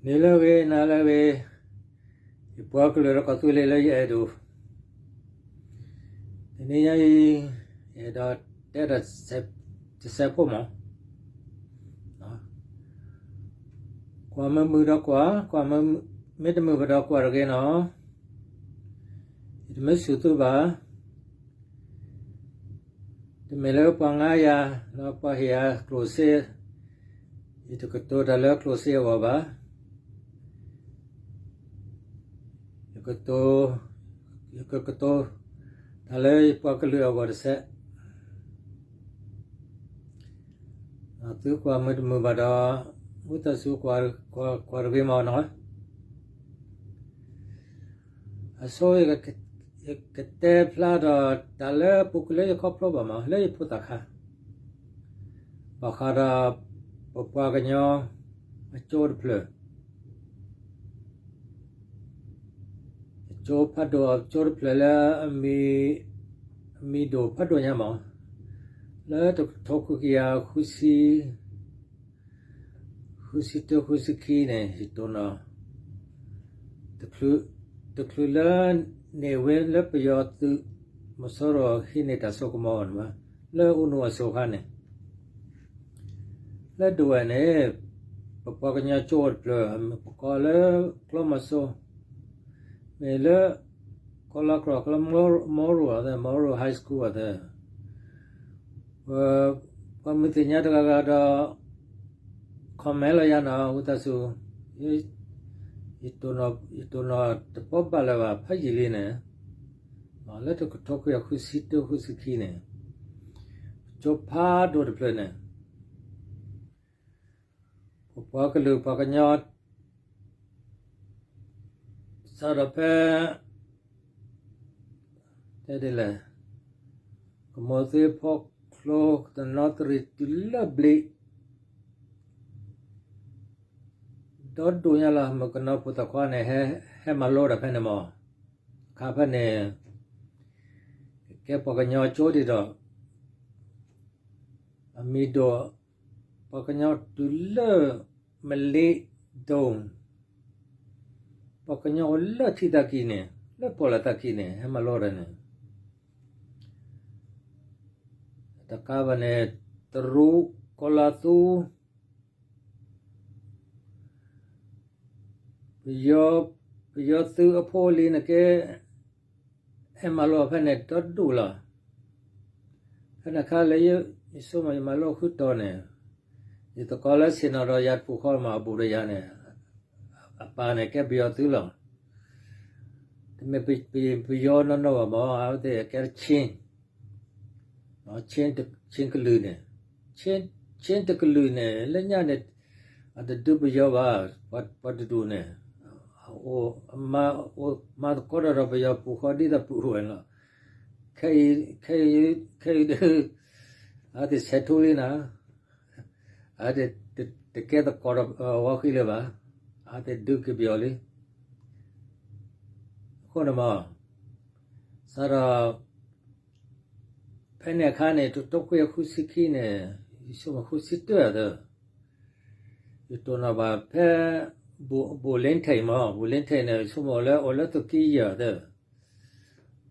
နံၤလၢအဂ့ၤ နၤလၢအဂ့ၤ, ယပှၤကလုာ်ဒီးကီၢ်သူလ့ၤလၢယအဲၣ်ဒိၣ်, တနံၤညါအံၤ ယအဲၣ်ဒိးတဲတၢ်တစဲးဖိမး, ကွၢ်မုာ်မုာ်ဒီးကွၢ်, ကွၢ်မုာ်မ့ၢ်တမုာ်ဘၣ်ဒီးကွၢ်တဂ့ၤနီၤ, ယတမ့ၢ်စူၢ်သုဘၣ်. တမ့ၢ်လၢပှၤငါယၤ လၢပှၤဟ့ၣ်ယၤကျိၣ်စ့, ယတကတိၤတၢ်လၢကျိၣ်စ့အဂီၢ်ဘၣ်. ယကတိၤ, ယကကတိၤတၢ်လၢယပှၤကလုာ်အဂီၢ်တစဲး. သုကွၢ်မုာ်တမုာ်ဘၣ်ဒီး ဝံသးစူၤကွၢ်တဂ့ၤမးနီၤ. အဆိ ယကတဲဖျါဒီးတၢ်လၢပူၤကွံာ်လၢယခီဖျိဘၣ်မး လၢယဖိသၣ်ခါ, ဘၣ်ဃးဒီးပပှၤကညီအကၠိတဖျၢၣ်, အကၠိဖးဒိၣ်အကၠိတဖျၢၣ်လၢ အမံၤဒိၣ်ဖးဒိၣ်ညါမး, လၢတကထိခွံကယၤဃုဆံ ဃုဆံတၢ ဃုဆံခံန့ၣ် ယတိၢ်နီၣ် တချုးလၢ န့ၢ်ဝဲလၢပယီၤသုးမီၤစိရိၤဟံးန့ၢ်တၢ်စိကမီၤန့ၣ် လၢအူနူအစိၤအခါန့ၣ် လၢဒဝဲၢ်န့ၣ် ပပှၤကညီကၠိတဖျၢၣ် ပကိးလၢကျီမီၤစိ မ့ၢ်လၢ ကီၢ်လီၤကျီၢ် ကီၢ်လီၤ Moro အသး Moro High School အသး ပှၤမုၢ်သ့ၣ်ညါတဂၤဂၤဒီး comment လီၤယၤနီၤ ဝံသးစူၤ, ယတိၢ်နီၣ်တပီဘၣ်လၢၤဘၣ် ဖးယံာ်လံန့ၣ်, လၢတကထိခွံကယၤဃုဆံတၢ ဃုဆံခံန့ၣ် ကၠိဖးဒိၣ်တဖျၢၣ်န့ၣ် ပပှၤကလုာ်ပှၤကညီ စးထီၣ်ဖဲ တဲဒ်လဲၣ်, ကမိၣ်သ့ဖီချိ တနီသရံၣ်တုၤလၢဘျံး ဒီဒိၣ်ညါလီၤ. မုၣ်ကနီၤဖိသၣ်ခွါန့ၣ် ဟဲမၤလိတၢ်ဖဲန့ၣ်မး, အခါဖဲန့ၣ် ကဲပှၤကညီကၠိဒ်ဒီး အမံၤဒိၣ် ပှၤကညီတုၤလၢ မလ့ဒိၣ်, ပှၤကညီအိၣ်လၢထံသးကံၢ်န့ၣ် လၢပီၣ်လဲၣ်သးကံၢ်န့ၣ် ဟဲမၤလိတၢ်န့ၣ် တကးဘၣ်န့ၣ် တရူး ကီၤလၤသူ ပယီၤသုးအဖိအလံၤန့ၣ်က့ ဟဲမၤလိဖဲန့ၣ်ဒီဒိၣ်လီၤ. ဖဲန့ၣ်အခါလၢ ယဆိကမိၣ်ယမၤလိဃုတီၤန့ၣ် ယသကိးလၢဆ့ၣ်နီၤဒီးယၤတပူၤဃီမး အဘူးဒီးယၤန့ၣ် အပၢ်န့ၣ်ကဲပယီၤသုးလီၤ. တမ့ၢ်ပယီၤနီၢ်နီၢ်ဘၣ်မး အဝဲသ့ၣ်ကဲ Chin, Chin တကလုာ်န့ၣ်, Chin တကလုာ်န့ၣ် လၢညါန့ၣ် အတဒုးပယီၤဘၣ်, ပှၤတဒူၣ်န့ၣ် မၤသကိးတၢ်ဒီးပယီၤပူၤဃီဒ်သိးပူၤဝဲလီၤ. ခဲအံၤဒုး အဝဲသ့ၣ်ဆဲးထူလံနၤ, အဝဲသ့ၣ်တကဲသကိးဒီးဝီဃံလၢၤဘၣ်, အဝဲသ့ၣ်ဒုးက့ၤပယီၤလံ. အဃိန့ၣ်မး စးထီၣ် ဖဲန့ၣ်အခါန့ၣ် တကထိခွံကယၤဃုဆံခံန့ၣ် ယဆိကမိၣ်ဃုဆံတၢသၢ ယတိၢ်နီၣ်ဘၣ်ဖဲ ဘူးလ့ထ့ၣ်မး, ဘူးလ့ထ့ၣ်န့ၣ် ယဆိကမိၣ်လၢအိၣ်လၢသုးက့ယဲၢ်သၢ,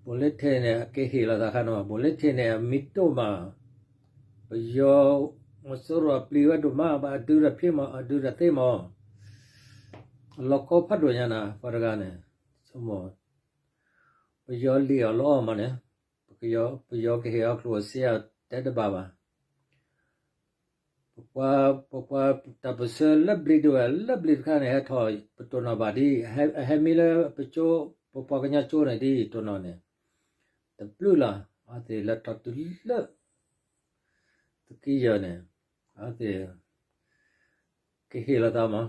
ဘူးလ့ထ့ၣ်န့ၣ် အကဟ့ၣ်လီၤသးခါန့ၣ်မး, ဘူးလ့ထ့ၣ်န့ၣ် အမံၤဒိၣ်မး, ပယီၤမီၤစိရိၤအပျံၤဝဲဒိၣ်မး ဘၣ်အဒုးဒီးဖံးမး အဒုးဒီးသ့မး, အလီၤကီဖးဒိၣ်ညါနၤ ပှၤတဂၤန့ၣ် ဆိကမိၣ် ပယီၤလံၣ်အီၤလီၤအီၣ်မးန့ၣ်, ပယီၤကဟ့ၣ်အီၤကျိၣ်စ့အီၤတဲတဘၣ်ဘၣ်. ပပှၤတၢ်ပၢၢ်ဆၢလၢဘျံးဒိၣ်ဝဲ လၢဘျံးတခါန့ၣ် ဟဲထီၣ်ပတိၢ်နီၣ်ဘၣ်ဒ် အဟဲမံလၢပကၠိ ပပှၤကညီကၠိန့ၣ်ဒ် တိၢ်နီၣ်န့ၣ် တဘျုးလီၤ. အဝဲသ့ၣ်လဲၤထီၣ်တုၤလၢ သုးက့ယဲၢ်န့ၣ် အဝဲသ့ၣ် ကဟ့ၣ်လီၤသးမး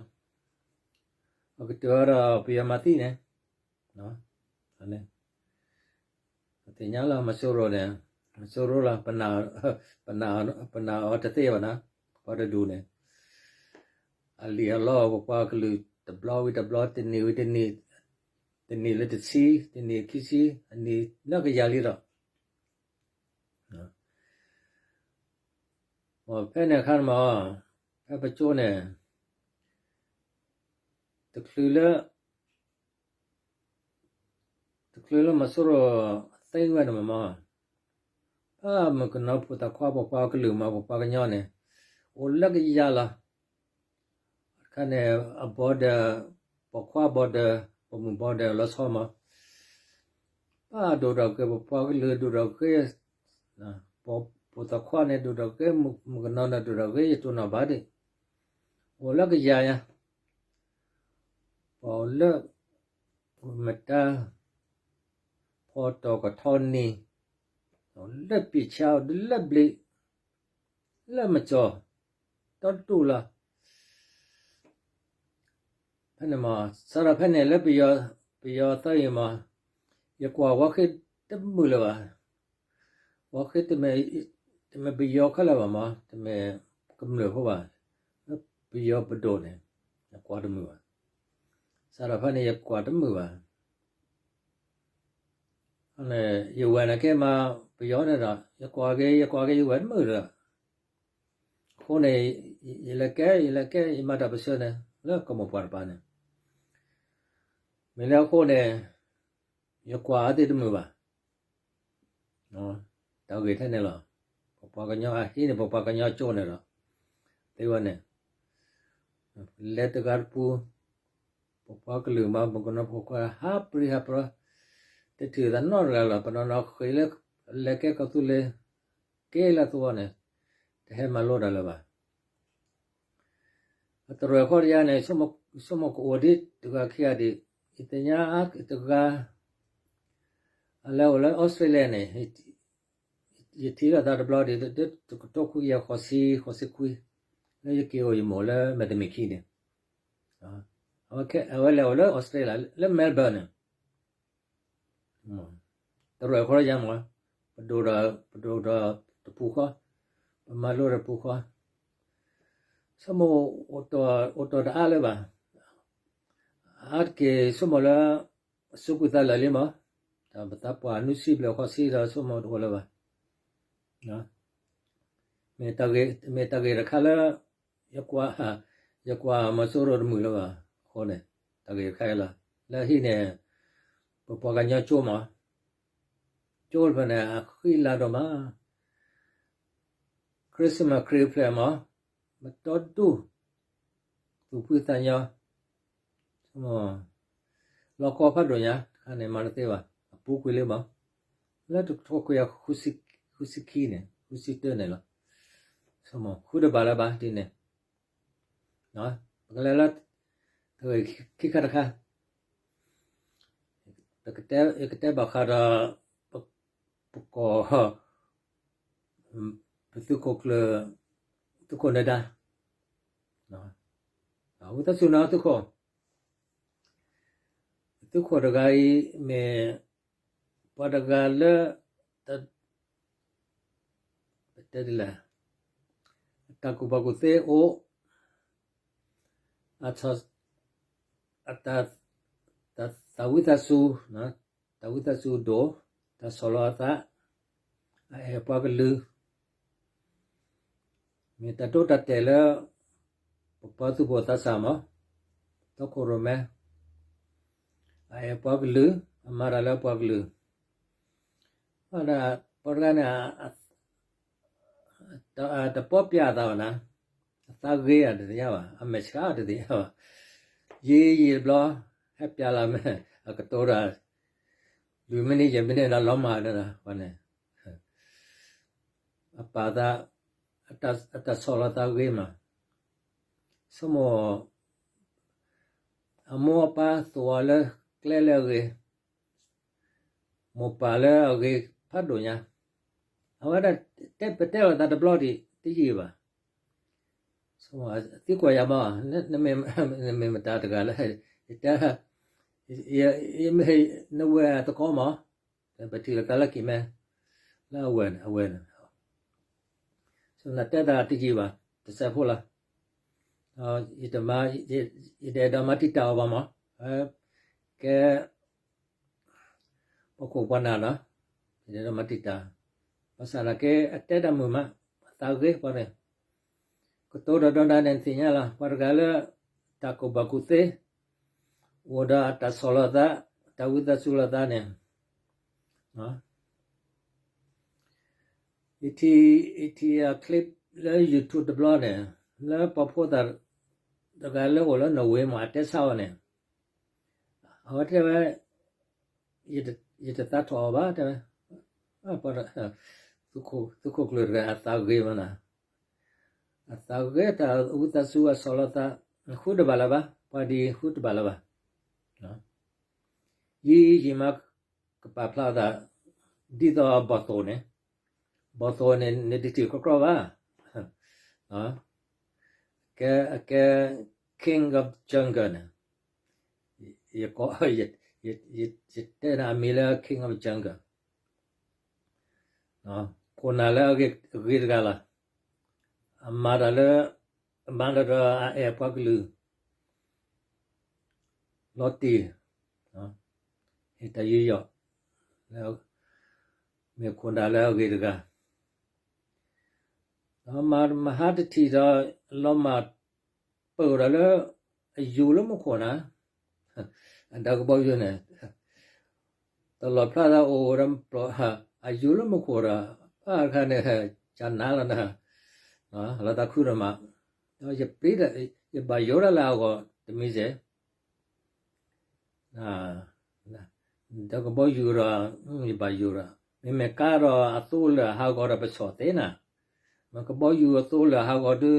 အကတၢၢ်ဒီးပယီၤမၤသံန့ၣ် ပသ့ၣ်ညါလီၤ မီၤစိရိၤန့ၣ် မီၤစိရိၤလီၤ ပနာ်အီၤတသ့ဘၣ်နၤ ပှၤတဒူၣ်န့ၣ် အလံၣ်အီၤလီၤ ပပှၤကလုာ်တဘျီဝံၤတဘျီ တနံၣ်ဝံၤတနံၣ် တနံၣ်လၢတဆံ တနံၣ်ခံဆံ အနံၣ်လၢကယၤလံဒီး ဖဲန့ၣ်အခါန့ၣ်မး ဖဲပကၠိန့ၣ် တချုးလၢ တချုးလၢမီၤစိရိၤသ့ဝဲန့ၣ်မး, ပှၤမုၣ်ကနီၤဖိသၣ်ခွါ ပပှၤကလုာ်မး ပပှၤကညီန့ၣ် အိၣ်လၢကယၤလီၤ. တခါန့ၣ် အ border, ပိာ်ခွါ border, ပိာ်မုၣ် border လီၤဆီမး, ပှၤဒိၣ်ထီၣ်က့ၤ ပပှၤကလုာ်ဒိၣ်ထီၣ်က့ၤ, ဖိသၣ်ခွါန့ၣ်ဒိၣ်ထီၣ်က့ၤ မုၣ်ကနီၤန့ၣ်ဒိၣ်ထီၣ်က့ၤ ယတိၢ်နီၣ်ဘၣ်ဒံး, အိၣ်လၢကယၤညါ, ပှၤအိၣ်လၢ မတၤ ဖီတီၢ်ကထီနံၤ, လၢပံာ်ဆါ လၢဘျံး လၢမစီၣ် တီတူၢ်လီၤ. ဖဲန့ၣ်မး စးထီၣ်ဖဲန့ၣ်လၢပယီၤသၢအံၤမး ယကွၢ်ဝီဃ့တမုာ်လၢၤဘၣ်. ဝီဃ့ တမ့ၢ်ပယီၤခဲလၢာ်ဘၣ်မး တမ့ၢ်ကမျၢၢ်ဖိဘၣ်, ပယီၤပဒိၣ်န့ၣ် ယကွၢ်တမုာ်ဘၣ်. စးထီၣ်ဖဲန့ၣ် ယကွၢ်တမုာ်ဘၣ်. ယဝဲၢ်န့ၣ်ကဲမး ပယီၤန့ၣ်ဒီး ယကွၢ်က့ၤ ယကွၢ်က့ၤ ယဝဲၢ်တမုာ်ဒီး အဃိန့ၣ် ယလဲၤကဲ ယလဲၤကဲ ယမၤတၢ်ပၢၢ်ဆၢန့ၣ် လၢကီၢ်မိၢ်ပှၢ်တပၤန့ၣ် မ့ၢ်လၢအဃိန့ၣ် ယကွၢ်အါသ့ၣ်တမုာ်ဘၣ်. တၢ်ဂ့ၢ်ထဲန့ၣ်လီၤ. ပပှၤကညီအဟံးန့ၣ် ပပှၤကညီကၠိန့ၣ်ဒီး သ့ဝဲန့ၣ် လဲၤတဂၤတပူၤ ပပှၤကလုာ်မး ပကနီၤဖိခွါ ဟးပြံဟးပြၢ တထံၣ်သးနီတဂၤလီၤ. ပနီၤနီၤဃ့လၢ လဲၤကဲကီၢ်သူလ့ၤ ကဲလၢသဝီန့ၣ် တဟဲမၤလိတၢ်လၢၤဘၣ်. အတရၢၢ်ခီတယါန့ၣ် ဆိကမိၣ်ကအိၣ်ဒံးတဂၤခံဂၤဒံး, ယသ့ၣ်ညါအါတဂၤ အလဲၤအိၣ်လၢအီစထြ့လယါန့ၣ် ယထံၣ်လိာ်သးတဘျီဒံး တကထိခွံကယၤဃိးဆံ ဃိးဆံခွံ လၢယက့ၤအိၣ်ယမိၢ်လၢမဲာ်တမံၤခံန့ၣ် အဝဲလဲၤအိၣ်လၢအီစထြ့လယါ လၢ Melbourne န့ၣ် တရၢၢ်ခီတယါမး ပဒိၣ်ဒီး ပဒိၣ်ဒီးတပူၤဃီ ပမၤလိဒီးတပူၤဃီ ဆိကမိၣ်အိၣ်တ့ၢ်တအါလၢၤဘၣ်. အါတက့ၢ်ဆိကမိၣ်လၢ အစူးကွံာ်သးလၢာ်လံမး, တၢ်ပသးပှၢ်နွံဆံဘျဲၣ်ဃိးဆံဒီးဆိကမိၣ်တအိၣ်လၢၤဘၣ်. မ့ၢ်တၢ်ဂ့ၢ်တခါလၢ ယကွၢ် ယကွၢ်မီၤစိရိၤတမုာ်လၢၤဘၣ်. အဃိန့ၣ် တၢ်ဂ့ၢ်တခါအံၤလီၤ. လၢဟံၣ်န့ၣ် ပပှၤကညီကၠိမး, ကၠိတဖၣ်န့ၣ် အဃံလၤဒိၣ်မး Christmas ခရံာ်ဖျဲၣ်မး, မတီဒူၣ် သူၣ်ဖှံသးညီ, လီၢ်ကီဖးဒိၣ်ညါ တခါန့ၣ်မၤတသ့ဘၣ်, အပူၤကွံာ်လံမး, လၢတကထိခွံကယၤဃုဆံခံန့ၣ် ဃုဆံတၢန့ၣ်လီၤ. ဆိကမိၣ် ဃုတဘၣ်လၢၤဘၣ်ဒ်န့ၣ်, ပကလဲၤလၢ တၢ်ဂ့ၢ်ခံခါတခါ ယကတဲဘၣ်ဃးဒီး ပကီၢ် ပသုးခိၣ်ကျၢၢ် သုးခိၣ်နၢၤဒါ, ဝံသးစူၤနီၤ သုးခိၣ်, သုးခိၣ်တဂၤအံၤမ့ၢ် ပှၤတဂၤလၢ ပတဲဒ်လဲၣ်, တၢ်ကူၣ်ဘၣ်ကူၣ်သ့အိၣ်, အတၢ် သးဝံသးစူၤ, သးဝံသးစူၤဒိၣ်, တၢ်ဆီၣ်လီၤအသး, အအဲၣ်ပှၤကလုာ်, မ့ၢ်တၢ်ဒိတၢ်တဲာ်လၢ ပပှၤသူၣ်ဘီၣ်သးစၢ်မး, တီခိၣ်ရိၣ်မဲ, အအဲၣ်ပှၤကလုာ်, အမၤတၢ်လၢပှၤကလုာ်, ပှၤတဂၤန့ၣ် တပီပျၢ်အသးဘၣ်နၤ, အသးဂ့ၤအတသ့ၣ်ညါဘၣ်, အမဲာ်ဆှးအတသ့ၣ်ညါဘၣ်, ယံာ်ယံာ်တဘျီ ဟဲပျၢ်လၢမဲာ် အကတိၤတၢ် လွံၢ်မံးနံးယဲၢ်မံးနံးဒီးလီၤမၢ်ဒီး ပှၤန့ၣ် အပာ်သး အတၢ်ဆီၣ်လီၤသးဂ့ၤမး, ဆိကမိၣ် အမိၢ်အပၢ်သူၣ်အီၤလၢကျဲလၢအဂ့ၤ, မိၢ်ပၢ်လၢအဂ့ၤဖးဒိၣ်ညါ, အဝဲဒၣ် ပတဲလိာ်သးတဘျီဒံး တယံာ်ဘၣ်, သံကွၢ်ယၤမး, နမ့ၢ်မတၤတဂၤလၢ ယတဲ, ယမ့ၢ်နဝဲၢ်သကိးမး, ပထံၣ်လိာ်သးလၢကံၢ်မဲ လၢအဝဲၢ်န့ၣ် အဝဲၢ်န့ၣ် နတဲတၢ်တယံာ်ဘၣ် တစဲးဖိလီၤ, ယတမၤ ယတအဲၣ်ဒိးမၤတံာ်တာ်အီၤဘၣ်မး, ကဲ ပခိၣ်ပှၤနၢ်နီၤ, ယတအဲၣ်ဒိးမၤတံာ်တာ်, ဘၣ်ဆၣ်သနာ်က့ အတဲတၢ်မုာ်မး, အသးဂ့ၤပှၤန့ၣ်, ကတိၤဒီးဒီနၤန့ၣ်သ့ၣ်ညါလီၤ, ပှၤတဂၤလၢ တၢ်ကူၣ်ဘၣ်ကူၣ်သ့, အိၣ်ဒီးအတၢ်ဆီၣ်လီၤသး, တၢ်ဝံသးစူၤလီၤသးန့ၣ်, ယထံၣ်, ယထံၣ်အ clip လၢ YouTube တဘျီန့ၣ်, လၢပှၤဖိသၣ်တဂၤလၢအိၣ်လၢ Norway မး အတဲဆါအီၤန့ၣ်, အဝဲတဲဝဲ, ယတသးထီၣ်အီၤဘၣ် တဲဝဲ, သုးခိၣ်ကျၢၢ်တဂၤအသးဂ့ၤမးနီၤ, အသးဂ့ၤ တၢ်ဝံသးစူၤအဆီၣ်လီၤသး, ဃုတဘၣ်လၢၤဘၣ်, ပှၤဒ်ဃုတဘၣ်လၢၤဘၣ်, ယံာ်ယံာ်မးကပာ်ဖျါသး, ဒ်သိးဘီၣ်သိၣ်န့ၣ်, ဘီၣ်သိၣ်န့ၣ် နတထံၣ်ကြီကြီဘၣ်, ကဲ, အကဲ King of Jungle န့ၣ်, ယတဲနၤအမံၤလၢ King of Jungle ခိၣ်နၢ်လၢအဂ့ၤတဂၤလီၤ, အမၤတၢ်လၢ, အမၤတၢ်ဒီးအအဲၣ်ပှၤကလုာ် လီၤတံၢ်, ဟ့ၣ်တၢ်ယူးယီၣ်, မ့ၢ်ခိၣ်နၢ်လၢအဂ့ၤတဂၤ, ဒီးမၤဟါတထံၣ်ဒီး လီၤမၢ်ပၢၢ်ဒီးလၢ အယူၤလၢမူခိၣ်နၢ်, အဒီးကဘီယူၤန့ၣ်, တလီၣ်ဖျါသးအိၣ်ဒီး အယူၤလၢမူခိၣ်ဒီး, အခါန့ၣ်, ကနၤလီၤနၤ, လီၤသးခုဒီးမး, ဒီးယပျံၤ, ယဘၣ်ယိၣ်ဒၣ်လၢအဂီၢ်တမံၤစ့ၢ် ဒီးကဘီယူၤဒီး, ယဘၣ်ယိၣ်ဒီး, မ့မ့ၢ်ကါဒီးအသိလၢအဟးဂီၤဒီးပဆီၣ်သ့နၤ, မ့ၢ်ကဘီယူၤအသိလၢအဟးဂီၤဒု,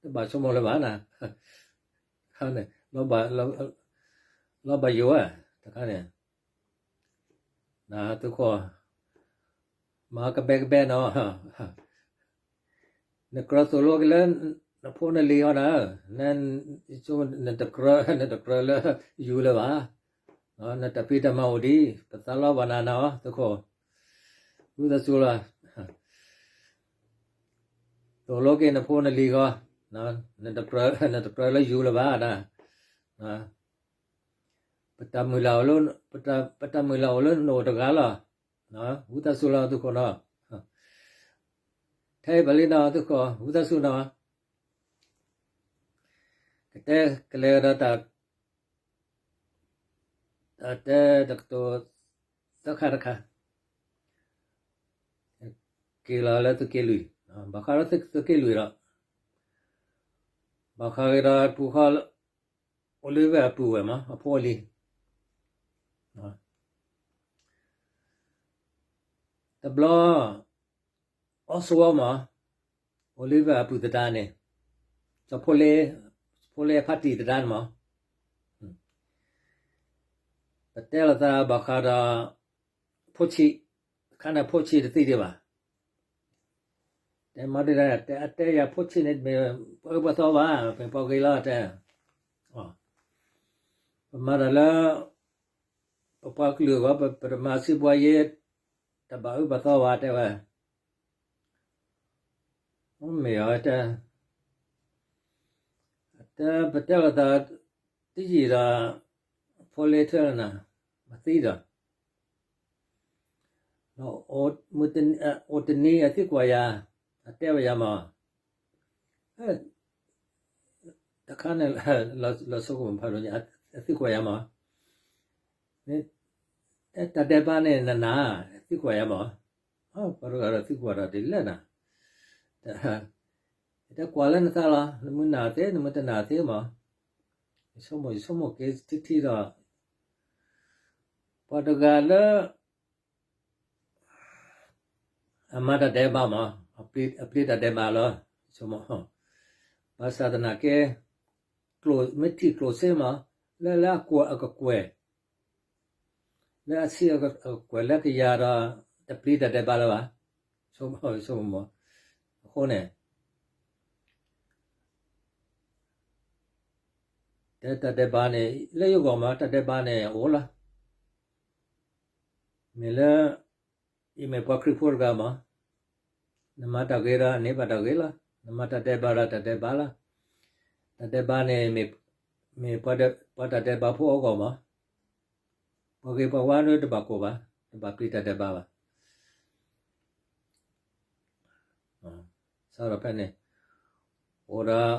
တဘၣ်ဆိကမိၣ်လၢၤဘၣ်နၤ, လီၤဘၣ်ယိၣ်ဝဲ, တခါန့ၣ် သုးခိၣ်, မၤကဘဲကဘဲနီၤ, နကြၢးသိၣ်လိက့ၤလၢ နဖိနလံၤအီၤနၤ, နတကြၢးလၢယူၤလၢၤဘၣ်, နတၢ်ဖံးတၢ်မၤအိၣ်ဒံး ပသးလီဘၣ်နၤနၤအီၤ သုးခိၣ်, ဝံသးစူၤလီၤ, သိၣ်လိက့ၤနဖိနလံၤဂီၢ်, နတကြၢးလၢယူၤလၢၤဘၣ်နၤ, ပတၢ်မုၢ်လၢ်အိၣ်လၢ, ပတၢ်မုၢ်လၢ်အိၣ်လၢနအိၣ်တဂၤလီၤ, ဝံသးစူၤလီၤသုးခိၣ်နီၤ, ထဲအံၤပလံနီၤသုးခိၣ် ဝံသးစူၤနီၤ, ကတဲကလဲၤဒီးတၢ်, တၢ်တဲတကတိၤ, သၢခါတခါ, က့ၤလီၤလၢသုးက့လွံၢ်, ဘၣ်ဃးဒီးသုးက့လွံၢ်ဒီး, ဘၣ်ဃးက့ၤဒီးပူၤဃီ, အိၣ်လံဝဲအပုၢ်ဝဲၢ်မး အဖိအလံၤ တဘျီ, အီစဝီမး, အိၣ်လံဝဲအပုၢ်သဒါန့ၣ်, စီၤဖိလ့, ဖိလ့အဖါတံၢ်သဒါန့ၣ်မး, ပတဲလိာ်သးဘၣ်ဃးဒီး, ဖိဆံး, အခါန့ၣ်ဖိဆံးတသံဒံးဘၣ်, တဲမၤဒ်လဲၣ် တဲအတဲယၤဖိဆံးန့ၣ် မ့ၢ်ပှၤအၢပှၤသီဘၣ် မ့ၢ်ပှၤဂ့ၤလီၤတဲ, ပမၤတၢ်လၢ, ပပှၤကလုာ်အဂီၢ် ပတမၤစံးဘှါယ့, တဘၣ်အၢဘၣ်သီဘၣ်တဲဝဲ, မ့ၢ်အီၤတဲ, တဲပတဲလိာ်သး, တယံာ်ဒီး, ဖိလ့ထွဲလီၤနၤ, မၤသံဒီး အိၣ်တနံၤအသံကွၢ်ယၤ, အတဲဝဲယၤမး, တခါန့ၣ်, လီၤဆိကမိၣ်ဖးဒိၣ်ညါ, အသံကွၢ်ယၤမး, တၢ်ဒဲးဘးန့ၣ်နနၤ, အသံကွၢ်ယၤမး, ပှၤတဂၤဒီးသံကွၢ်ဒီးဒ်လဲၣ်နၤ, ယတကွၢ်လၢနသးလီၤ နမ့ၢ်နာ်သ့ နမ့ၢ်တနာ်သ့မး, ယဆိကမိၣ်ယဆိကမိၣ်က့ၤထံထံဒီး, ပှၤတဂၤလၢ အမၤတၢ်ဒဲးဘးမး, အပျံၤတၢ်ဒဲးဘးလီၤ, ဘၣ်ဆၣ်သနာ်က့, မ့ၢ်ထံၣ်ကျိၣ်စ့မး, လၢလၢအကွၢ်အကကွဲၢ်, လၢအဆံးအကကွဲၢ်လၢကယၤဒီး, တပျံၤတၢ်ဒဲးဘးလၢၤဘၣ်, ဆိကမိၣ်, အဃိန့ၣ် တဲတၢ်ဒဲးဘးန့ၣ် လၢယဂီၢ်မး တၢ်ဒဲးဘးန့ၣ်အိၣ်လီၤ, မ့ၢ်လၢ, ယမ့ၢ်ပှၤခရံာ်ဖိတဂၤမး, နမၤတၢ်ဂ့ၤဒီးန့ၢ်ဘၣ်တၢ်ဂ့ၤလီၤ, နမၤတၢ်ဒဲးဘးဒီးတၢ်ဒဲးဘးလီၤ, တၢ်ဒဲးဘးန့ၣ်, မ့ၢ်ပှၤတၢ်ဒဲးဘးဖိအဂီၢ်မး, ပှၤဂ့ၤပှၤဝါဒၣ်တဘၣ်ကိၢ်ဘၣ်, တဘၣ်ပျံၤတၢ်ဒဲးဘးဘၣ် စးထီၣ်ဖဲန့ၣ်, အိၣ်ဒီး,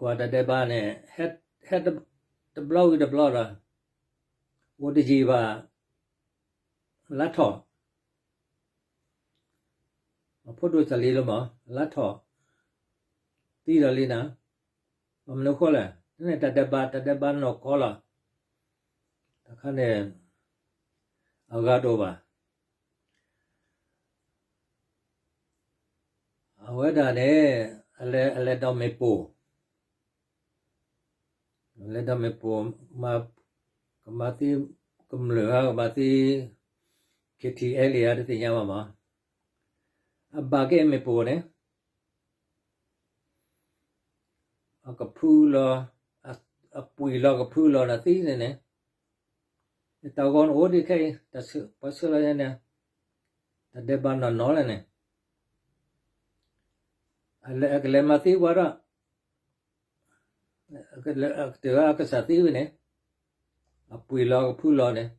ကွၢ်တၢ်ဒဲးဘးန့ၣ်, ဟဲ, တဘျီဝံၤတဘျီဒီး အိၣ်တယံာ်ဘၣ် လါထီၣ်, အဖိဒိၣ်စၢ်လံလီၤမး လါထီၣ် သံဒီးလံနၤ, ဘၣ်မနုၤဃိလဲၣ်, န့ၣ်တၢ်ဒဲးဘး တၢ်ဒဲးဘးနီၢ်ကီၢ်လီၤ, တခါန့ၣ် အဂၤတအိၣ်ဘၣ်. အဝဲဒၣ်န့ၣ် အလဲၤ အလဲၤဒီးမ့ၣ်ပိၢ်, အလဲၤဒီးမ့ၣ်ပိၢ်, ကမၤသံ ကမျၢၢ်ဧါ ကမၤသံ KTLA ဧါ တသ့ၣ်ညါဘၣ်မး, အဘၣ်က့ၤမ့ၣ်ပိၢ်န့ၣ် အကဖုလီၤ, အပှံၢ်လီၤကဖုလီၤနသံန့ၣ်န့ၣ်, တၢ်ဂီၤန့ၣ်အိၣ်ဒံးခဲအံၤ ပှၤဆှၢလီၤယဲန့ၣ်, တၢ်ဒဲးဘးနီၢ်နီၢ်လၢန့ၣ်, အကလဲၤမၤသံပှၤဒီး ကတၢၢ်အကစၢ်သံဝံၤန့ၣ်, အပှံၢ်လီၤကဖုလီၤန့ၣ်,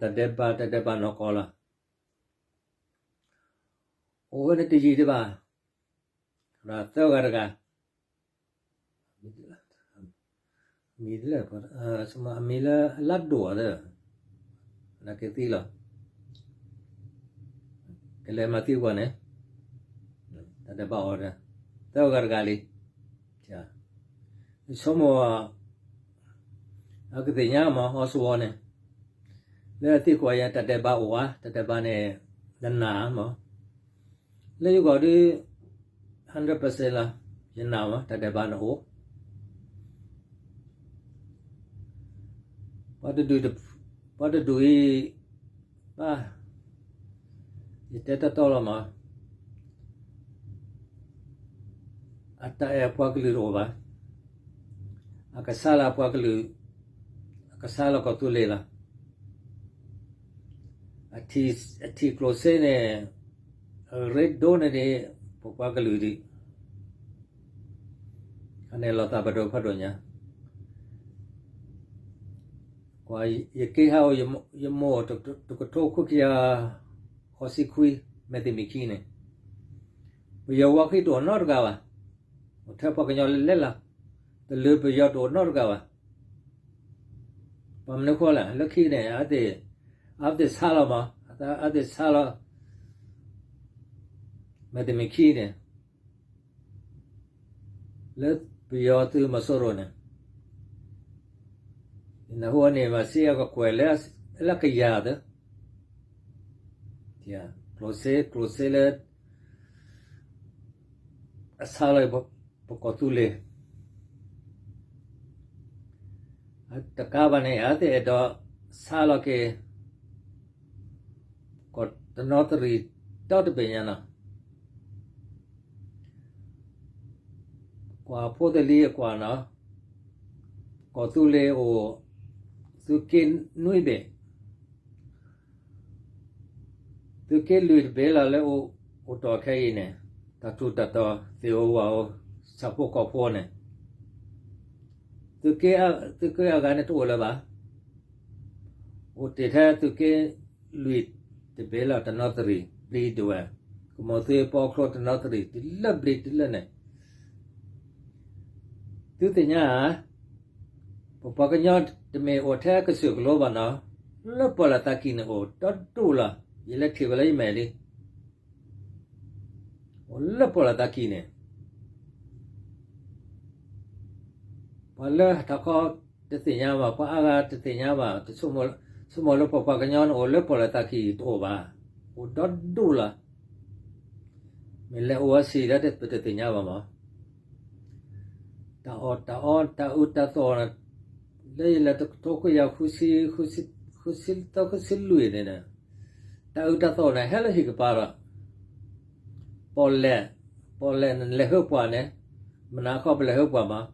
တၢ်ဒဲးဘး တၢ်ဒဲးဘးနီၢ်ကီၢ်လီၤ. အိၣ်ဝဲန့ၣ်တယံာ်ဒံးဘၣ်, သၢဂၤတဂၤ မံၤလၢ အမံၤလၢလါဒိၣ်ဧါ, နာ်က့သံလီၤ, ကလဲၤမၤသံကွၢ်န့ၣ်, တၢ်ဒဲးဘးအီၤဒီး သၢဂၤတဂၤလံ, ဆိကမိၣ် အကသ့ၣ်ညါမး အီၤစဝီၤန့ၣ်, လၢအသံကွၢ်ယၤ တၢ်ဒဲးဘးအိၣ်ဧါ, တၢ်ဒဲးဘးန့ၣ် နနာ်မး, လၢယဂီၢ်ဒုး hundred percent လီၤ, ယနာ်မး တၢ်ဒဲးဘးန့ၣ်အိၣ် ပှၤတဒူၣ်အံၤ ဘၣ်, ယတဲတီတီလီၤမး, အတၢ်အဲၣ်ပှၤကလုာ်တအိၣ်ဘၣ်, အကဆါလီၤပှၤကလုာ်, အကဆါလီၤကီၢ်သူလ့ၤလီၤ. အထံၣ်ကျိၣ်စ့န့ၣ် အရ့ဒိၣ်န့ၢ်ဒံး ပပှၤကလုာ်ဒံး, အန့ၣ်လီၤသးပဒိၣ်ဖးဒိၣ်ညါ, ကွၢ် ယက့ဟးအိၣ် ယမိၢ်အိၣ်တကထိခွံကယၤဃိးဆံခွံ မဲာ်သ့ၣ်မံၤခံန့ၣ်, ပယီၤဝါဃံတအိၣ်နီတဂၤဘၣ်, အိၣ်ထဲပှၤကညီလဲၤလဲၤလီၤ, တလုာ်ပယီၤတအိၣ်နီတဂၤဘၣ်. ဘၣ်မနုၤဃိလဲၣ် လၢခံန့ၣ် အဝဲသ့ၣ်ဆါလီၤမး, အဝဲသ့ၣ်ဆါလီၤ မဲာ်တမံၤခံန့ၣ် လၢပယီၤသုးမီၤစိရိၤန့ၣ်, နဟူန့ၣ် မၤစ့အကကွဲၢ်လၢ လၢကယၤသၢ, ကျိၣ်စ့ ကျိၣ်စ့လၢ အဆါလီၤ ပကီၢ်သူလ့ၤ တကးဘၣ်န့ၣ် အဝဲသ့ၣ်အဲၣ်ဒိးဆါလီၤက့ၤ ကီၢ်တနီသရံၣ် ဒီတဘ့ၣ်ညါနီၤ, ကွၢ်ဖိသလံအကွၢ်နီၤ, ကီၢ်သူလ့ၤအိၣ် သုးက့နွံဘ့ၣ်, သုးက့လွံၢ်တဘ့ၣ်လီၤလၢအိၣ်တီၢ်ခဲအံၤန့ၣ်, တၢ်ထူးတၢ်တီၤ သ့ၣ်ဧိၤဝၣ်ဧိၤ ဆၣ်ဖိကီၢ်ဖိန့ၣ်, သုးက့ သုးက့အဂၤန့ၣ်တအိၣ်လၢၤဘၣ်, အိၣ်တ့ၢ်ထဲသုးက့လွံၢ်တဘ့ၣ်လီၤ တနီသရံၣ် ဘျံးဒဝဲၢ်, ကမီၤသုးပီချိတနီသရံၣ် တုၤလၢဘျံးတုၤလၢန့ၣ် သုသ့ၣ်ညါဧါ, ပပှၤကညီတမ့ၢ်အိၣ်ထဲကစၢၢ်ကလိဘၣ်နီၤ, လၢပီၣ်လဲၣ်သးကံၢ်န့ၣ်အိၣ်ဒီဒူၣ်လီၤ, ယလဲၤထံၣ်ဝဲလၢယမဲာ်လံ, အိၣ်လၢပီၣ်လဲၣ်သးကံၢ်န့ၣ်, ပှၤလၢထးခီတသ့ၣ်ညါဘၣ်, ပှၤအါဂၤတသ့ၣ်ညါဘၣ်, တဆိကမိၣ်လၢပပှၤကညီန့ၣ်အိၣ်လၢပီၣ်လဲၣ်သးကံၢ်တအိၣ်ဘၣ်, အိၣ်ဒီဒူၣ်လီၤ, မ့ၢ်လဲၤအိၣ်ဝဲဆံးဒီးပတသ့ၣ်ညါဘၣ်မး, တၢ်အီၣ်တၢ်အီ တၢ်အုးတၢ်သီၣ်န့ၣ်, လၢယလဲၤတကထိခွံကယၤဃုဆံ, ဃုဆံသၢဃုဆံလွံၢ်န့ၣ်, တၢ်အုးတၢ်သီၣ်န့ၣ် ဟဲလၢဟံၣ်ကပၤဒီး, ပီၣ်လဲၣ်, ပီၣ်လဲၣ်န့ၣ်လဲၤဟၢပှၤန့ၣ်, မနၤဃီပလဲၤဟၢပှၤမး,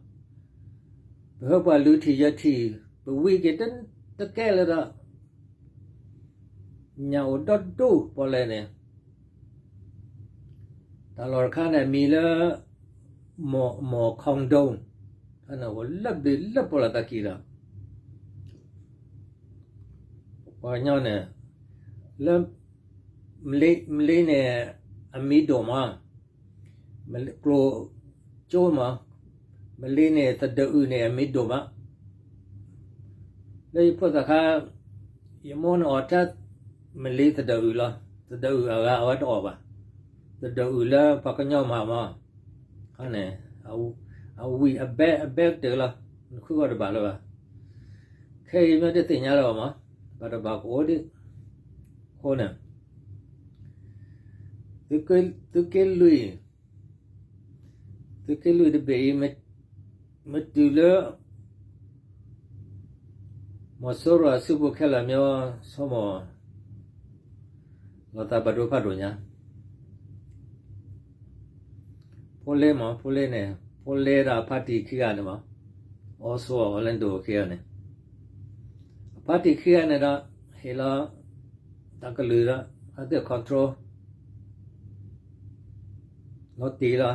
ပဟၢပှၤလွံၢ်ထံၣ်ယဲၢ်ထံၣ်, ပဝံက့ၤတကဲလၢၤဒီး ညၣ်အိၣ်ဒီဒူၣ်ပီၣ်လဲၣ်န့ၣ်, တၢ်လီၢ်တခါန့ၣ် အမံၤလၢ မီၢ် မီၢ် condo, တၢ်န့ၣ်အိၣ်လၢဘျံးလၢပီၣ်လဲၣ်သးကံၢ်ဒီး, ပှၤကညီန့ၣ်, လၢ မလ့န့ၣ် အမံၤဒိၣ်မး, ကျိၣ်ကၠိမး, မလ့န့ၣ် သဒၢအုးန့ၣ် အမံၤဒိၣ်မး, လၢယဖိသၣ်ခါ, ယမိၢ်န့ၣ်အီၣ်တၢ်, မလ့သဒၢအုးလီၤ, သဒၢအုးအဂၤအဝဲတအီၣ်ဘၣ်, သဒၢအုးလၢပှၤကညီမၤမး, န့ၣ်, အဝံၣ်အဘဲအဘဲကတၢၢ်လီၤ, နဃုဂီၢ်တဘၣ်လၢၤဘၣ်, ခဲအံၤမ့ၢ်တသ့ၣ်ညါလၢၤဘၣ်မး, ဘၣ်တဘၣ်ကအိၣ်ဒံး, အဃိန့ၣ် သုးက့လွံၢ်, သုးက့လွံၢ်တဘ့ၣ်အံၤ, မ့ၢ်တုၤလၢ မီၤစိရိၤအစုပူၤခဲလၢာ်မ့ၢ် ဆိကမိၣ် လီၤသးဘၣ်ဒိဖးဒိၣ်ညါ, ဖိလ့မး ဖိလ့န့ၣ်, ဖိလ့ဒီးအဖါတံၢ်ခံဂၤန့ၣ်မး, အီစဝီ အီလၢဒိၣ်ခံဂၤန့ၣ်, အဖါတံၢ်ခံဂၤန့ၣ်ဒီး, ဟ့ၣ်လီၤ တၢ်ကလုၢ်ဒီး အသ့ၣ် control လီၤတံၢ်လီၤ,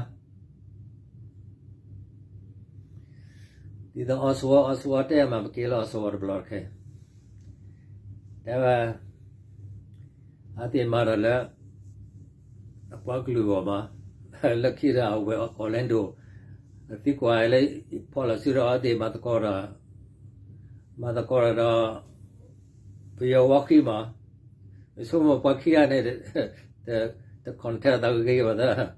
ဒ်သိးအီစဝီ အီစဝီတဲမး ပက့ၤလၢအီစဝီတဘျီတခါ, တဲဝဲ, အသ့ၣ်မၤဒီးလၢ အပှၤကလုာ်အဂီၢ်မး, လၢခံဒီးအဝဲ Orlando သံကွၢ်လၢ ဖီၣ်လီၤစုဒီးအသ့ၣ်မၤသကိးဒီး, မၤသကိးဒီး, ပယီၤဝီခံမး, ဆိကမိၣ်ပှၤခံဂၤန့ၣ်, တ contact သးဂ့ၤဂ့ၤဘၣ်သး,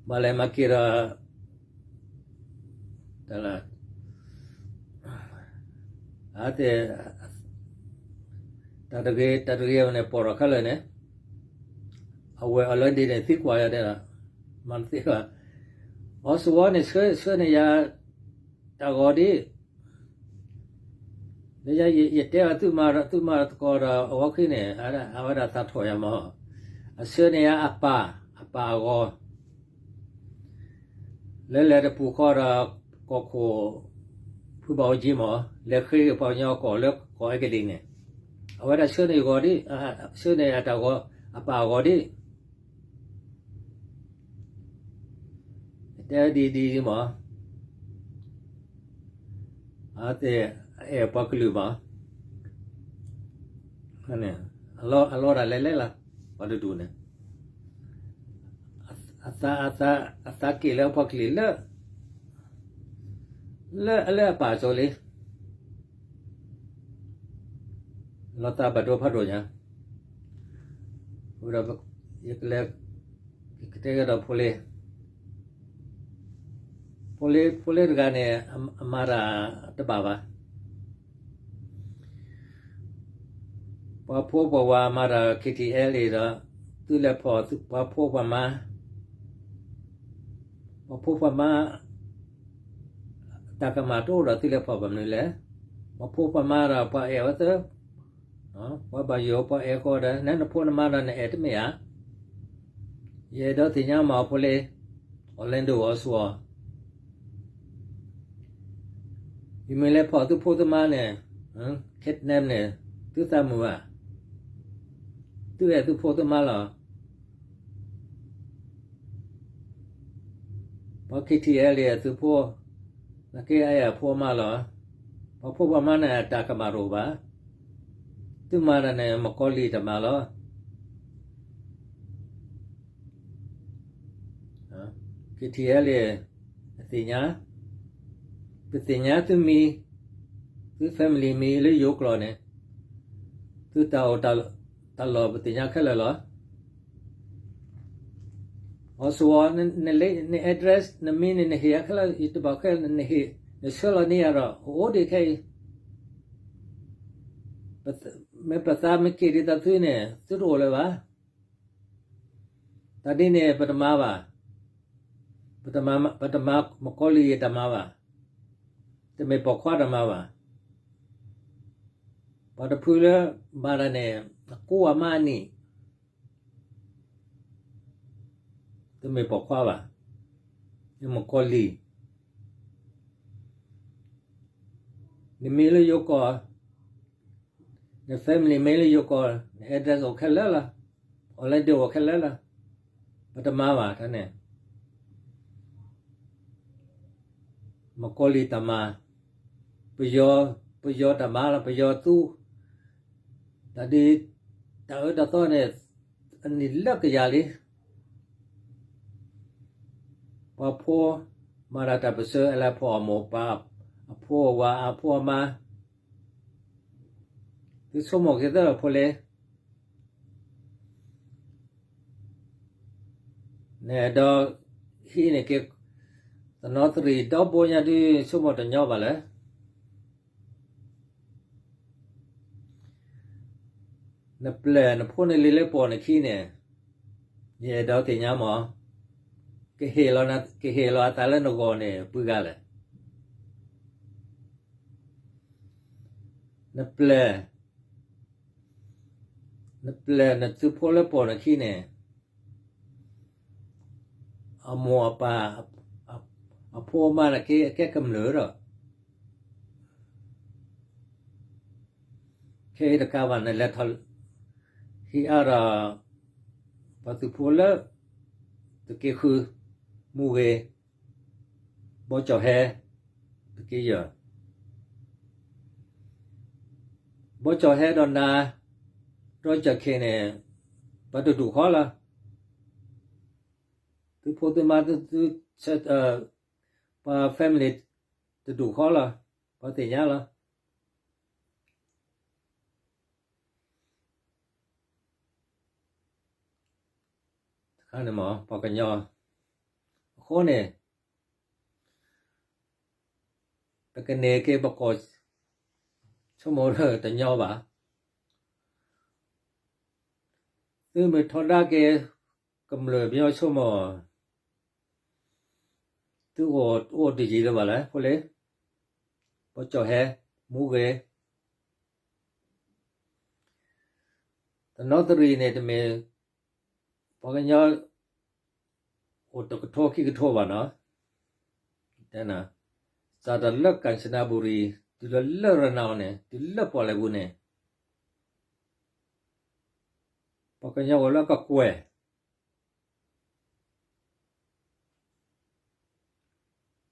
မၤလဲၤမၤက့ၤဒီး တၢ်လၢ အသ့ၣ် တၢ်တဂ့ၤ တၢ်တဂ့ၤန့ၣ် ပိာ်ထီၣ်ခဲလၢာ်န့ၣ်, အဝဲအီၤလၢဒ်န့ၣ် သံကွၢ်ယၤဒဲးလီၤ, မၤတသ့ဘၣ်, အီစဝီန့ၣ် ဆှၢန့ၢ်ယၤ တၢ်ဂီၤဒ် လၢယတဲအီၤ သုမၤသကိးဒီးအဝီခံန့ၣ်, အဝဲဒၣ်သးထီၣ်ယၤမး, အဆှၢန့ၢ်ယၤအပၢ်, အပၢ်အဂီၤ လၢလဲၤတပူၤဃီဒီး ကီၢ်ခိၣ် ဖုဘၣ်အိၣ်ကၠံမး, လဲၤဃ့ပှၤကညီကီၢ်လၢကီၢ်အဲကလံးန့ၣ်, အဝဲဒၣ်ဆှၢန့ၢ်ဂီၤဒ်, ဆှၢန့ၢ်အတၢ်ဂီၤ, အပၢ်အဂီၤဒ် တဲဒ်ဒ်မး, အသ့ၣ် အဲၣ်ပှၤကလုာ်မး, အလီတၢ်လဲၤလဲၤလီၤ, ပှၤတဒူၣ်န့ၣ်, အသးက့ၣ်လၢပှၤကလုာ်လၢ, လၢအလၢအပၢ်အစိၤလံ, လီၤသးဘၣ်ဒိဖးဒိၣ်ညါ, ဒီး ယကလဲၤ ကတဲကဒီးဖိလ့, ဖိလ့ ဖိလ့တဂၤန့ၣ် အမၤတၢ်တဘၣ်ဘၣ်. ပှၤဖိပှၤဝၤမၤတၢ် KTLA ဒီး သုးလဲၤဖီၣ်ပှၤဖိပှၤမါ, ပှၤဖိပှၤမါ တၢ်ကမၣ်တအိၣ်ဒီးသုးလဲၤဖီၣ်ဘၣ်မနုၤလဲၣ်. ပှၤဖိပှၤမါဒီးပှၤအဲၣ်ဝဲသၢ, ပှၤဘၣ်ယိၣ်ပှၤအဲၣ်ဃီဒီး နနဖိနမါဒီးနအဲၣ်တမ့ၢ်ဧါ. ယအဲၣ်ဒိးသ့ၣ်ညါမးဖိလ့, Orlando အီၤဆူၣ်အီၤ, ယမ့ၢ်လဲၤဖီၣ်သုဖိသုမါန့ၣ်, kidnap န့ၣ်, သုသးမုာ်ဧါ. သုအဲၣ်သုဖိသုမါလီၤ. ပှၤ KTLA သုးဖိ, နကဲအဲၣ်အဖိအမါလီၤ. ပှၤဖိပှၤမါန့ၣ် အတၢ်ကမၣ်တအိၣ်ဘၣ်. သုမၤတၢ်န့ၣ် မကီလံၢ်တၢ်မၤလီၤ. KTLA အသ့ၣ်ညါ, ပသ့ၣ်ညါသုမံၤ, သု family မံၤလၢယိၤကျိာ်န့ၣ်, သုတၢ်အိၣ်တၢ်လီၢ်ပသ့ၣ်ညါခဲလၢာ်လီၤ. အီၤဆူၣ်အီၤ, န address နမံၤန့ၣ် နဟ့ၣ်ယၤခဲလၢာ်, ယတဘၣ်ခဲလၢာ်, နဟ့ၣ်, နဆှၢလီၤန့ၢ်ယၤဒီး အိၣ်ဒံးခဲအံၤ. မ့ၢ်ပသးမ့ၢ်က့ၣ်ဒ်သိးသုန့ၣ် သုတအိၣ်လၢၤဘၣ်. တၢ်ဒ်န့ၣ် ပတမၤဘၣ်. ပတမၤ, ပတမၤမကီလံၢ်တၢ်မၤဘၣ်. တမ့ၢ်ပိာ်ခွါတၢ်မၤဘၣ်. ပှၤတဖုလၢမၤတၢ်န့ၣ် အကိးအမါအနံၣ်, တမ့ၢ်ပိာ်ခွါဘၣ်, မကီလံၢ်. နမံၤလၢယိၤကီၢ်, န family မံၤလၢယိၤကီၢ်, န address အိၣ်ခဲလၢာ်လီၤ. Orlando အိၣ်ခဲလၢာ်လီၤ. ပတမၤဘၣ်တၢ်န့ၣ်. မကီလံၢ်တၢ်မၤ, ပယီၤ, ပယီၤတၢ်မၤလီၤ, ပယီၤသူ, တၢ်ဒ်, တၢ်အၢတၢ်သီန့ၣ် အနံၣ်လၢကယၤလံ. ပှၤဖိ, ပ မၤတၢ်တၢ်ပၢၢ်ဆၢ အလဲၤဖီၣ်အမိၢ်အပၢ်, အဖိအဝၤ အဖိအမါ, သုဆိကမိၣ်က့ၤသၢလီၤဖိလ့, နအဲၣ်ဒိးဟံးန့ၢ်က့ၤ သနီသရံၣ်ဒီဘိညါဒုး ဆိကမိၣ်တညီဘၣ်လၢ နပျဲၢ်နဖိနလံၤလၢပိာ်နခံန့ၣ် ယအဲၣ်ဒိးသ့ၣ်ညါမး, ကဟ့ၣ်လီၤအသးလၢနဂီၢ်န့ၣ် ပှၤဂၤလဲၣ်. နပျဲၢ်, နပျဲၢ်နသုးဖိလၢပိာ်နခံန့ၣ် အမိၢ်အပၢ်, အဖိအမါန့ၣ်က့ အကဲကမျၢၢ်ဒီး ခဲအံၤတကးဘၣ် နလဲၤထီၣ်ဟံးအါဒီး ပှၤသုးဖိလၢ သုးက့ဃု, မူဂ့ၤ, ဘီကၠီၣ်ဟဲ, သုးက့ယဲၢ်, ဘီကၠီၣ်ဟဲဒီးနၤ, ဒီကၠီၣ်ခ့ၣ်န့ၣ် ပှၤတဒူၣ်ဃီလီၤ. သုဖိသုမါ, ပှၤ family တဒူၣ်ဃီလီၤ. ပှၤသ့ၣ်ညါလီၤ. တခါန့ၣ်မ့ၢ် ပှၤကညီအဃိန့ၣ် ပကန့ၢ်က့ၤပကီၢ် ဆိကမိၣ်တညီဘၣ်. သုမ့ၢ်ထီဒါက့ၤ ကမျၢၢ်ပညီဆိကမိၣ် သုအိၣ်တယံာ်လၢၤဘၣ်လဲၣ် ဖိလ့, ဘီကၠီၣ်ဟဲ, မူဂ့ၤ, သနီသရံၣ်န့ၣ် တမ့ၢ် ပှၤကညီ အိၣ်တကထိခံကထိဘၣ်နီၤ. စးထီၣ်လၢကၣ်စနဘူရံၤ တုၤလၢလၢရနၤအီၤန့ၣ် တုၤလၢပီၣ်လဲၣ်ပူၤန့ၣ် ပှၤကညီအိၣ်လၢကကွဲၢ်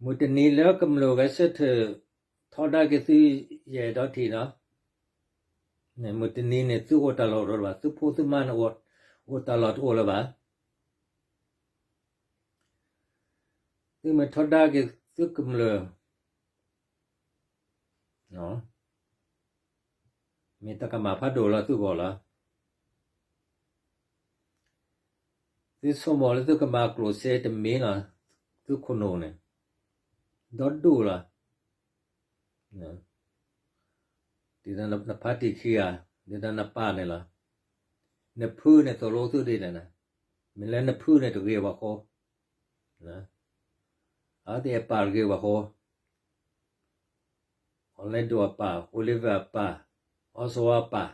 မုၢ်တနံၤလၢကမျၢၢ်ဂဲၤဆၢထၢၣ် ထီဒါက့ၤသုယဲၢ်ဒီထံၣ်နီၤ. မုၢ်တနံၤန့ၣ် သုအိၣ်တၢ်လီၢ်တအိၣ်လၢၤဘၣ်, သုဖိသုမါန့ၣ် အိၣ်တၢ်လီၢ်တအိၣ်လၢၤဘၣ်. သုမ့ၢ်ထီဒါက့ၤသုကမျၢၢ် မ့ၢ်တၢ်ကမၣ်ဖးဒိၣ်လၢသုဂီၢ်လီၤ. သုဆိကမိၣ်လၢသုကမၤကျိၣ်စ့တမံၤလီၤ. သုခိၣ်နူာ်န့ၣ် ဒီဒူၣ်လီၤ. ဒ်သိးနဖါတံၢ်ခံဂၤ, ဒ်သိးနပၢ်န့ၣ်လီၤ. နဖုန့ၣ်သိၣ်လိသုဒ်လဲၣ်န့ၣ်, မ့ၢ်လၢနဖုန့ၣ်တဂ့ၤဘၣ်ဃိ, အဝဲသ့ၣ်အပၢ်တဂ့ၤဘၣ်ဃိ, Orlando အပၢ်, Oliver အပၢ်, Oswald အပၢ်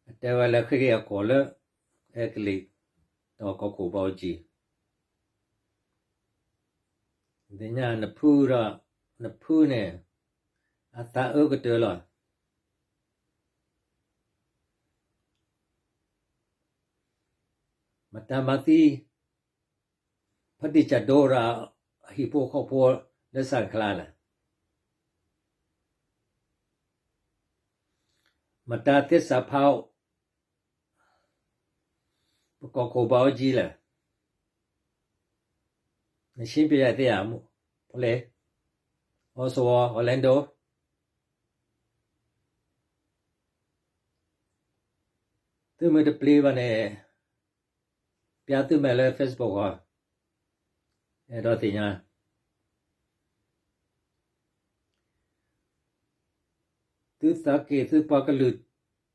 အတဲဝဲလၢဃ့က့ၤအကီၢ်လၢ အဲကလံး ဒီးကီၢ်ခိၣ်ဘီအူကၠံ, သ့ၣ်ညါနဖုဒီး နဖုန့ၣ် အသးအၢကတၢၢ်လီၤ. မတၤမၤသံ ဖါတံၢ်ကၠၣ်ဒိဒီး အဟံၣ်ဖိဃီဖိလၢစၣ်ခလါလဲၣ်. မတၤသ့စၢ်ဖး ပကီၢ်ခိၣ်ဘီအူကၠံလဲၣ်. နရှင်းပြရသေးဧါ, ဖိလ့, Oswald, Orlando, သုမ့ၢ်တပျံၤဘၣ်န့ၣ် ပြသုမဲာ်လၢ Facebook အဂီၢ်, အဲၣ်ဒိးသ့ၣ်ညါ သုသးက့ၢ်သုပှၤကလုာ်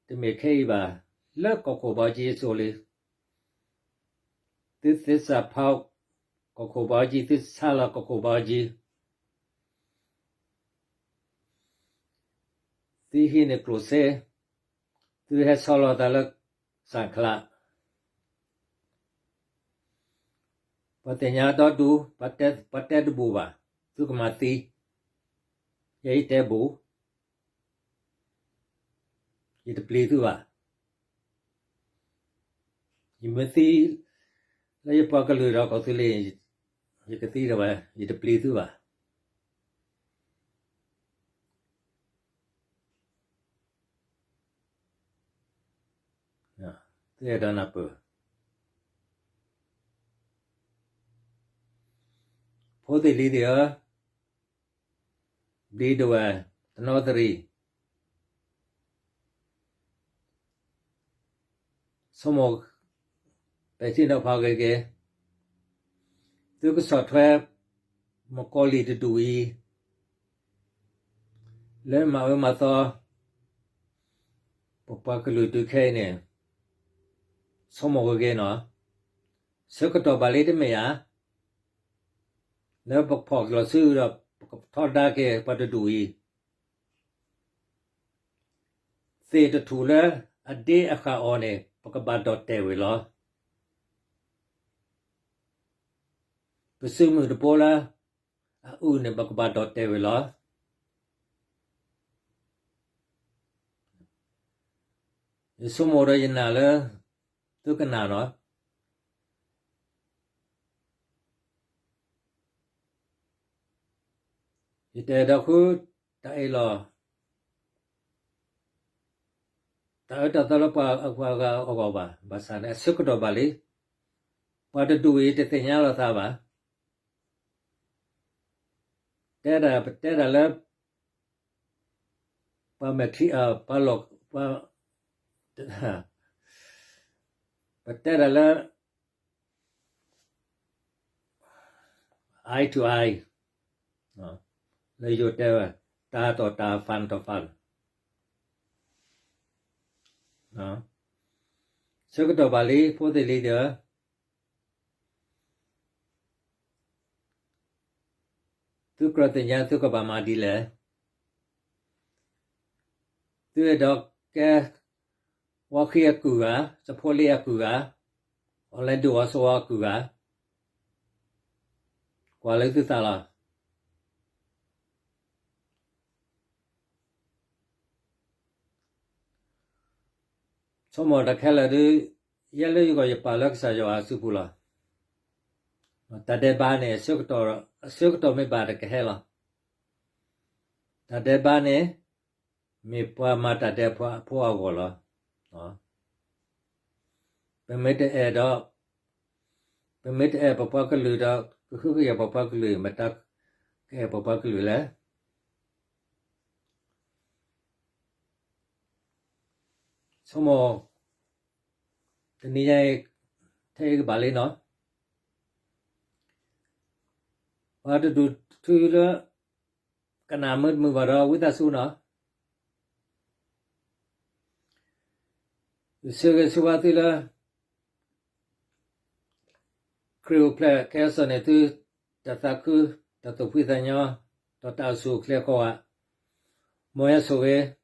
တမ့ၢ်ခဲအံၤဘၣ်, လၢကီၢ်ခိၣ်ဘီအူကၠံအစိၤလံ, သုသ့စၢ်ဖး ကီၢ်ခိၣ်ဘီအူကၠံ, သုဆါလီၤကီၢ်ခိၣ်ဘီအူကၠံ, သုဟံးန့ၢ်ကျိၣ်စ့, သုဟဲဆီလီၤသးလၢစၣ်ခလါ, ပှၤသ့ၣ်ညါဒီဒူၣ်, ပှၤတဲတဘူၣ်ဘၣ်, သုကမၤသံ, ယဲယတဲဘူၣ် ယတပျံၤသုဘၣ်. ယမ့ၢ်သံလၢယပှၤကလုာ်ဒီးကီၢ်သူလ့ၤ, ယကသံဒီးဝဲ, ယတပျံၤသုဘၣ်. သုအဲၣ်ဒိးနၢ်ပၢၢ်, ဖိသ့ၣ်လံၤသ့ၣ်ဧၢ, ဘျံးဒဝဲၢ်, တနီသရံၣ်, ဆိကမိၣ် ပဲာ်ထံနီၤဖးဂ့ၤဂ့ၤ, သုကဆီၣ်ထွဲ မကီၢ်လံၢ်တဒူၣ်အံၤ လၢမၤအၢမၤသီ ပပှၤကလုာ်တုၤခဲအံၤန့ၣ် ဆိကမိၣ်ဂ့ၤဂ့ၤနီၤ, ဆၢကတီၢ်ဘၣ်လံတမ့ၢ်ဧါ, လၢပကဖီၣ်က့ၤလီၤစုဒီး ပကထီဒါက့ၤပှၤတဒူၣ်အံၤ သ့ၣ်တထူၣ်လၢအဒ့အဃာ်အီၤန့ၣ် ပကဘၣ်ဒီၣ်တဲာ်ဝဲလီၤ. ပစုမုၢ်တဘိလၢအအုၣ်န့ၣ် ပကဘၣ်ဒီၣ်တဲာ်ဝဲလီၤ. ယဆိကမိၣ်ဒီးယနာ်လၢ သုကနာ်နီၤ. ယတအဲၣ်ဒိးဃုတၢ်အ့ၣ်လိာ် တၢ်အၢတၢ်သီလၢပှၤအဂၤအဂီၢ်ဘၣ်. ဘၣ်ဆၣ်န့ၣ် အဆၢကတီၢ်ဘၣ်လံ. ပှၤတဒူၣ်အံၤတသ့ၣ်ညါလီၤသးဘၣ်. တဲဒၣ် ပတဲဒၣ်လၢ ပှၤမဲာ်ချံ ပှၤလီၢ် ပှၤ ပတဲဒၣ်လၢ eye to eye လၢယိၤတဲဝဲ တၢ်တီၢ်တၢ် fan to fan ဆၢကတီၢ်ဘၣ်လံ ဖိသ့ၣ်လံၤသ့ၣ်ဧၢ, သုကြၢးသ့ၣ်ညါ သုကဘၣ်မၤဒ်လဲၣ်. သုအဲၣ်ဒိးကဲ ဝါဃံအကုၢ်ဧါ, စဖိလ့အကုၢ်ဧါ, အီလဲဒိၣ်အီဆိအကုၢ်ဧါ, ကွၢ်လၢသုသးလီၤ. ဆိကမိၣ်တၢ်ခဲလၢာ်ဒီး ယဲလၢယဂီၢ်ယပာ်လၢကစၢ်ယွၤအစုပူၤလီၤ. တၢ်ဒဲးဘးန့ၣ် အဆၢကတီၢ်မ့ၢ်ဘၣ်တကဟဲလီၤ. တၢ်ဒဲးဘးန့ၣ် မ့ၢ်ပှၤမၤတၢ်ဒဲးဖိအဂီၢ်လီၤ. ပမ့ၢ်တအဲၣ်ဒီး ပမ့ၢ်တအဲၣ်ပပှၤကလုာ်ဒီး ကဟုကယာ်ပပှၤကလုာ် မတၤကအဲၣ်ပပှၤကလုာ်လဲၣ်. ဆိကမိၣ် တနံၤညါအံၤ ထဲအံၤကဘၣ်လံနီၤ, ပှၤတဒူၣ်ထုလၢ ကနၣ်မ့ၢ်တမုာ်ဘၣ်ဒီး ဝံသးစူၤနီၤ, ယဆၢဂ့ၤဆၢဝါသုလၢ ခရံာ်အိၣ်ဖျဲၣ်ကဲအစီၣ်န့ၣ် သု တၢ်သးခု တၢ်သူၣ်ဖှံသးညီ ဒီးတၢ်အိၣ်ဆူၣ်အိၣ်ချ့အဃိဧါ, မ်ယွၤဆိၣ်ဂ့ၤ